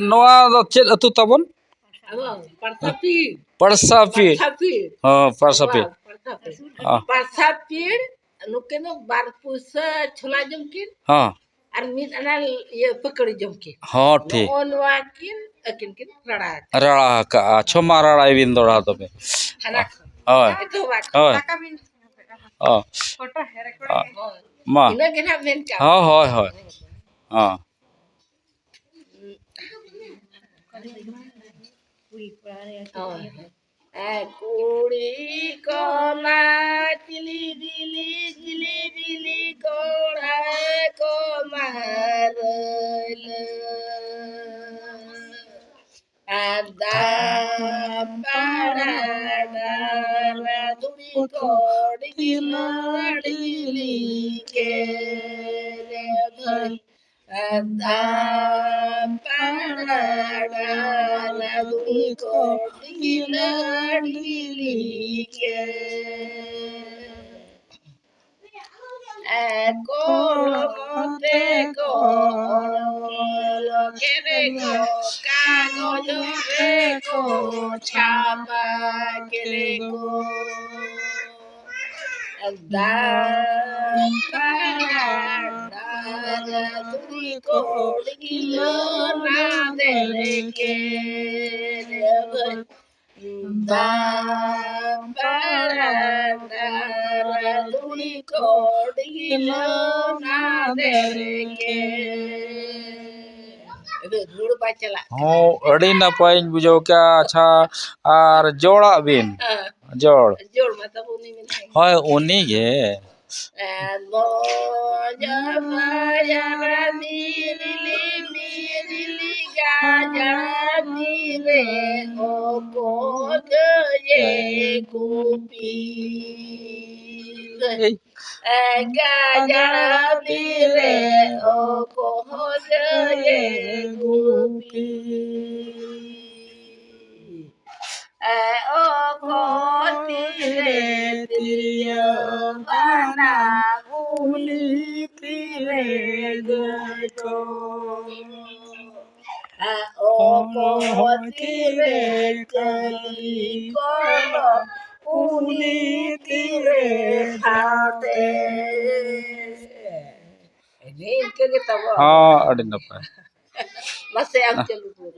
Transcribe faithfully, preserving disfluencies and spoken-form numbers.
ᱱᱚᱣᱟ ᱫᱚ ᱪᱮᱫ ᱟᱹᱛᱩ ᱛᱟᱵᱚᱱ? ᱟᱵᱚ ᱯᱟᱲᱥᱟᱯᱤᱲ᱾ ᱯᱟᱲᱥᱟᱯᱤᱲ᱾ ᱯᱟᱲᱥᱟᱯᱤᱲ᱾ ᱦᱚᱸ, ᱯᱟᱲᱥᱟᱯᱤᱲ᱾ ᱟᱵᱚ ᱯᱟᱲᱥᱟᱯᱤᱲ᱾ ᱦᱚᱸ᱾ ᱯᱟᱲᱥᱟᱯᱤᱲ, ᱱᱩᱠᱤᱱ ᱫᱚ ᱵᱟᱨ ᱯᱩᱭᱥᱟᱹ ᱪᱷᱳᱞᱟ ᱡᱚᱢ ᱠᱤᱱ᱾ ᱦᱚᱸ᱾ ᱟᱨ ᱢᱤᱫ ᱟᱱᱟ ᱤᱭᱟᱹ ᱯᱟᱹᱠᱟᱹᱲᱤ ᱡᱚᱢ ᱠᱤᱱ᱾ ᱦᱚᱸ, ᱴᱷᱤᱠ᱾ ᱱᱚᱜᱼᱚ ᱱᱚᱣᱟ ᱠᱤᱱ ᱟᱹᱠᱤᱱ ᱠᱤᱱ ᱨᱟᱲᱟ ᱟᱠᱟᱫ᱾ ᱨᱟᱲᱟ ᱟᱠᱟᱫᱼᱟ᱾ ᱪᱷᱚ ᱢᱟ ᱨᱟᱲᱟᱭ ᱵᱤᱱ ᱫᱚᱦᱲᱟ ᱛᱚᱵᱮ᱾ ᱦᱟᱱᱟ ᱠᱷᱚᱱ᱾ ᱦᱳᱭ᱾ ᱮᱛᱚᱦᱚᱵ ᱟᱠᱚ᱾ ᱦᱳᱭ᱾ ᱚ᱾ ᱦᱳᱭ᱾ ᱢᱟ᱾ ᱤᱱᱟᱹ ᱜᱮ ᱱᱟᱦᱟᱜ ᱢᱮᱱ ᱠᱟᱜ᱾ ᱦᱳᱭ, ᱦᱳᱭ, ᱦᱳᱭ᱾ ᱦᱚᱸ᱾ ᱦᱳᱭ᱾ ᱮ ᱠᱩᱲᱤ ᱠᱚᱢᱟ ᱪᱤᱞᱤ ᱵᱤᱞᱤ, ᱪᱤᱞᱤ ᱵᱤᱞᱤ ᱠᱚᱲᱟ ᱠᱚᱢᱟ ᱨᱟᱹᱞᱟᱹ᱾ ᱟᱫᱟ ᱯᱟᱲᱟ ᱰᱟᱨᱟ ᱫᱩᱲᱤ ᱠᱚᱲ ᱜᱤᱞᱟᱹᱰᱤ ᱞᱤᱠᱮ ᱨᱮ ᱵᱷᱟᱹᱭ᱾ ᱟᱫᱟ ᱯᱟᱲᱟ ᱰᱟᱨᱟ ᱫᱩᱲᱤ ᱠᱚᱲ ᱜᱤᱞᱟᱹᱰᱤ ᱞᱤᱠᱮ᱾ ᱠᱚᱞᱚᱢ ᱛᱮᱠᱚ ᱚᱞ ᱠᱮᱫ ᱠᱚ, ᱠᱟᱜᱚᱡᱽ ᱨᱮᱠᱚ ᱪᱷᱟᱯᱟ ᱠᱮᱫ ᱠᱚ᱾ ᱫᱟᱢ ᱯᱟᱲᱟ ᱰᱟᱨᱟ ᱫᱩᱲᱤ ᱠᱚᱲ ᱜᱤᱞᱟᱹ ᱱᱟᱫᱮᱨ ᱠᱮᱫ ᱵᱷᱟᱹᱭ᱾ ᱫᱟᱢ ᱯᱟᱲᱟ ᱰᱟᱨᱟ ᱫᱩᱲᱤ ᱠᱚᱲ ᱜᱤᱞᱟᱹ ᱱᱟᱫᱮᱨ ᱠᱮᱫ᱾ ᱟᱫᱚ ᱨᱩᱣᱟᱹᱲ ᱵᱟᱭ ᱪᱟᱞᱟᱜ ᱠᱟᱱᱟ᱾ ᱦᱚᱸ, ᱟᱹᱰᱤ ᱱᱟᱯᱟᱭᱤᱧ ᱵᱩᱡᱷᱟᱹᱣ ᱠᱮᱜᱼᱟ᱾ ᱟᱪᱪᱷᱟ, ᱟᱨ ᱡᱚᱲᱟᱜ ᱵᱤᱱ᱾ ᱦᱮᱸ᱾ ᱡᱚᱲ᱾ ᱡᱚᱲ ᱢᱟ ᱛᱟᱵᱚ ᱩᱱᱤ ᱢᱮᱱᱟᱭ᱾ ᱦᱳᱭ, ᱩᱱᱤ ᱜᱮ᱾ ᱟᱫᱚ ᱡᱟᱦᱟᱸᱭ ᱟᱨ ᱢᱤᱨᱞᱤ ᱢᱤᱨᱞᱤ ᱜᱟᱡᱟᱲ ᱵᱤᱨ ᱨᱮ ᱚᱠᱚᱭ ᱜᱟᱹᱭᱮ ᱜᱩᱯᱤ᱾ ᱮᱭ᱾ ᱜᱟᱡᱟᱲ ᱵᱤᱨ ᱨᱮ ᱚᱠᱚᱭ ᱜᱟᱹᱭᱮ ᱜᱩᱯᱤ᱾ ᱚᱠᱚᱭ ᱛᱤᱨᱮ ᱛᱤᱨᱭᱳ ᱵᱟᱱᱟᱢ, ᱩᱱᱤ ᱛᱤᱨᱮ ᱜᱟᱹᱭ ᱠᱚ᱾ ᱚᱠᱚᱭ ᱛᱤᱨᱮ ᱠᱟᱹᱞᱤ ᱠᱚᱞᱚᱢ, ᱩᱱᱤ ᱛᱤᱨᱮ ᱴᱷᱟᱶᱛᱮ᱾ ᱮᱱᱮ ᱤᱱᱠᱟᱹ ᱜᱮ ᱛᱟᱵᱚ᱾ ᱦᱚᱸ, ᱟᱹᱰᱤ ᱱᱟᱯᱟᱭ᱾ ᱢᱟᱥᱮ ᱟᱢ ᱪᱟᱹᱞᱩ ᱠᱚᱢ᱾